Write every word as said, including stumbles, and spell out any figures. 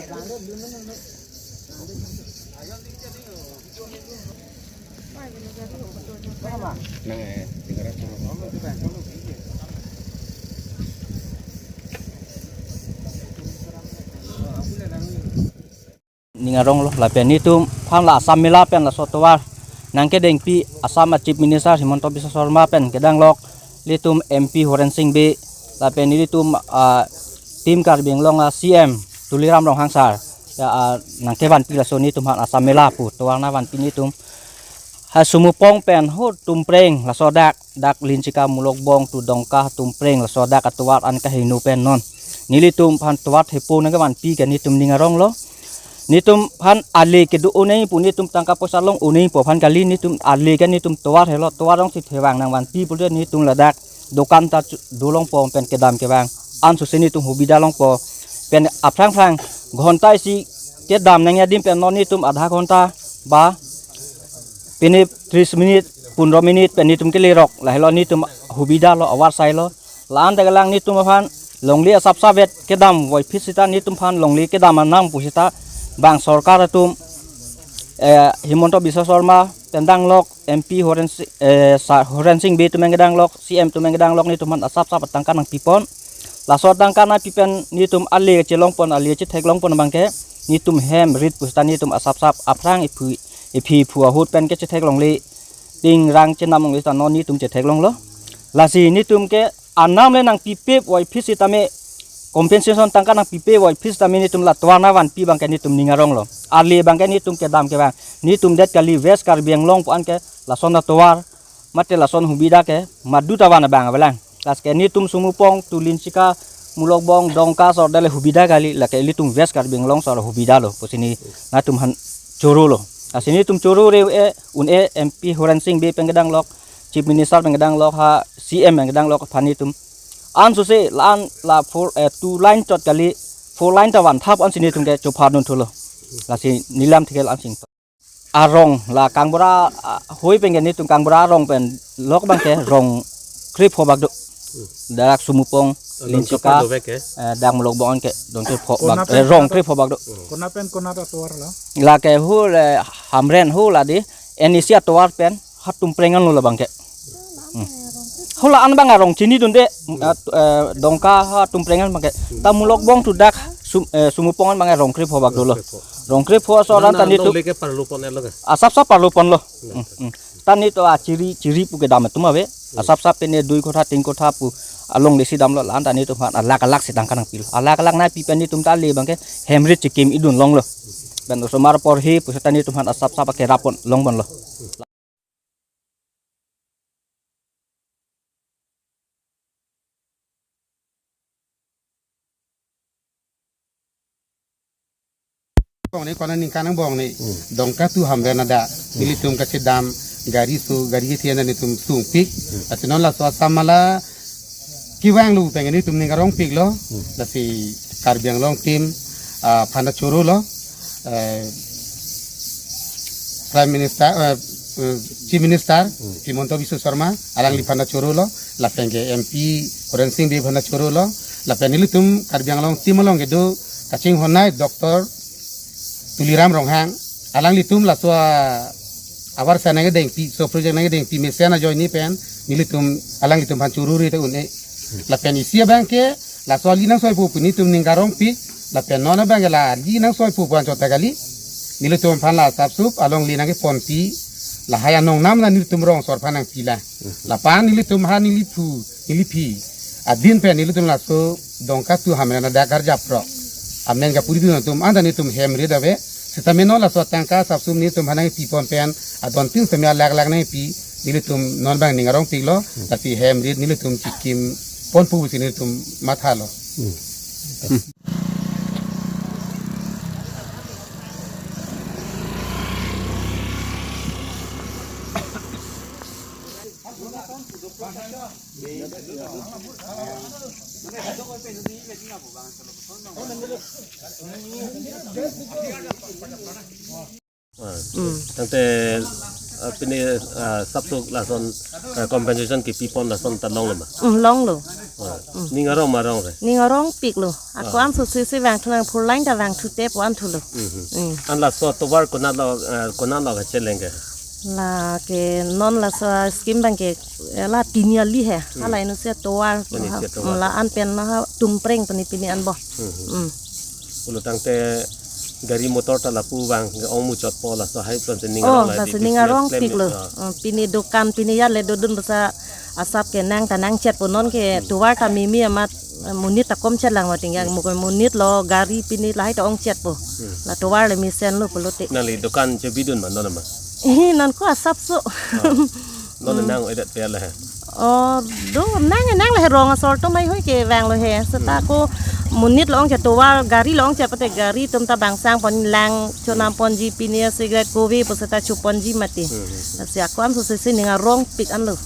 Ning aronglo, lapen netum aphan la Assam Mela pen laso tovar nangkedengpi Assam a Chief Minister Himanta Biswa Sarma pen kedanglok, ilitum M P Horen Sing Bey, lapen ilitum, ah, Team Karbi Anglong a C M Tuliram Ronghang sir, ya, ah, nangkevanpi laso netum aphan Assam Mela pu tovar nangvanpi netum. Ha Sumupong pen ho Tumpreng laso dak, dak Linchika Mulokbong to Dongka Tumpreng laso dak atovar an kahingno pen non nelitum aphan tovar thepo nangkevanpi ke netum ning aronglo. Netum aphan ale kedo-o nangji pu, netum tangka poisa long-o nangji pu aphan kali, netum ale ke netum tovar helo, tovar alongsi thevang nangvanpi pulote netum ladak dokan ta chu-, dolongpo pen kedam kevang ansose netum hubida longpo. Pen aphrang phrang ghonta isi kedam nangji adim pen non netum adha ghonta ba pine tris minit, pondro minit pen netum kelerok, lahelo netum hubida lo, avarsai lo. La-an ta kelang netum aphan longle asapsap vet kedam voiphit seta netum aphan longle kedam anang pu seta bang sorkar atum, eh, Himanta Biswa Sarma pen danglok, M P Horen Si-, eh, sa-, Horen Sing Bey atum pen kedanglok, C M atum pen kedanglok, netum aphan asapsap atangka nangpipon. Laso atangka nangpi pen netum ale chelongpon, ale chethek longpon abangke netum hem rit pu seta netum asapsap aphrang iphu, iphi iphu ahut pen kechethek longle, ting rang chenam longle seta non netum chethek longlo. Lasi netum ke anam le nangpipe voiphit sitame, compensation tangka nangpipe voiphit sitame netum la tovar nangvanpi abangke netum ning aronglo. Ale abangke netum kedam kevang, netum det kali, West Karbi Anglong pu an ke lason atovar mate lason hubida ke madu ta van abang avelang. Lasi ke netum Sumupong to Linchika Mulokbong Dongka sor dale hubida kali, lake ilitum West Karbi Anglong sor hubida lo pusi netum aphan chorolo. Lasi netum choro re e un-e M P Horen Sing Bey pen kedanglok, Chief Minister pen kedanglok, ha C M pen kedanglok aphan netum ansose la-an la four, eh, two line chot kali, four line ta vanthap ansi netum ke chophar dun thulo. Lasi nelam thekel ansing. Arong la Kangbura, ah, hoi pen ke netum Kangbura arong pen lok abangke rong krepho bak do. Dak Sumupong, Linchika, Dongka pen dovek ke? Eh, dak Mulokbong ke dong krepho bak, eh, rong krepho bak do. Kona pen kona atovar lo? Lake ho le Hamren ho la di, N A C atovar pen ha Tumpreng anlo labangke. Hmm. Ho la-an abang arong chinidunde, eh, eh, Dongka ha Tumpreng an abangke. Ta Mulokbong to dak Sum-, eh, Sumupong an abang rong krepho bak dolo. Rong krepho. Rong krepho aso ran ta netum. Nang longle ke parlopon lo ke? Asapsap parlopon lo. Hmm, hmm. Ta netum achiri, chiri pu kedam atum ave. Asapsap pine dui kotha, tin kotha pu alongle si damlo, la-an ta netum aphan alakh alakh si tangka nangpilo. Alakh alakh nangpi pen netum ta ale abangke hem rit chikim idun longlo. Pen osomar porhi pu seta netum aphan asapsap akerap pon longponlo. Bong ni kona ningkan angbong ni. Hmm. Dongka to Hamren adak. Hmm. Nelitum kachedam gari su, gari kethe an netum sungpik. Hmm. Lasi non laso Assam Mela kevang lo pen netum ning arongpiklo. Hmm. Lasi Karbi Anglong team, ah, aphan ta chorolo. Eh, Prime Minister, eh, eh, Chief Minister, Hmm. Himanta Biswa Sarma, alangliphan ta chorolo, lapen ke M P Horen Sing Bey aphan ta chorolo, lapen nelitum Karbi Anglong team along kedo kachinghon nei Doctor Tuliram Ronghang, alanglitum laso avarsai nangkedengpi, so project nangkedengpi mesen ajoine pen, nelitum alanglitum aphan choro ri ta un-e. Lapen isi abangke, laso ali nangsoipo pu netum ning arongpik, lapen non abangke la ali nangsoipo pu anchot ta kali, nelitum aphan la asapsap alongle nangkeponpi, lahai anong nam na nelitum rong sor aphan nangpila. Lapen nelitum ha neliphu, neliphi adin pen nelitum laso Dongka to Hamren adak karjapro. Amen kapuri dun atum anta netum hem rit ave. Sitame non laso tangka asapsap netum aphan nangpipon pen adon tin sitame alakh alakh nangpi, nelitum non abang ning arongpiklo, tapi hem rit nelitum chikim ponpo pusi nelitum mathalo. Ah, tangte Ah, pini, ah, asapso lason, ah, compensation kepipon lason ta longlo ma? Hmm, longlo. Ah, ning arong ma arong re? Ning arongpiklo. Ako-an sose si vangthu nang, four lane ta vangthu te pu-an thulo. Mhm. Hmm. An laso tovar konatlo, ah, konatlo kacheleng ke? Lake non laso scheme abang ke, eh, la pini kali he. Hmm. Hala inutsi tovar. Pini si tovar. La-an pen na ha tumpreng pini pini anbo. Hmm. Hmm. Pulo tangte gari motor ta lapu vang ong muchotpo, laso hai pen si ning arong. Oh, la laso di ning business arongpiklo. Klem, ah. Hmm, pini dukan pini ya le dodun basa asap ke nang ta nangchetpo, non ke tovar ta mimi amat, eh, monit ta komchet lang mati ya, mo monit lo gari pini lahai ta ongchetpo. Hmm. La tovar le mesenlo pulote. Nangli dukan chebidun ma non ma? Eh, non ko asapso. Ah. Non nang edet pe la he? Oh, do nang nang le he, rong asor atum haihui kevanglo he. Seta ko monit lo ongchet, tovar gari lo ongchet pute gari atum ta bangsang pon, lang chonam ponji, pini cigarette kove pu seta cho ponji mati. Hmm. Lasi ako-an sose si ning arongpik anlo.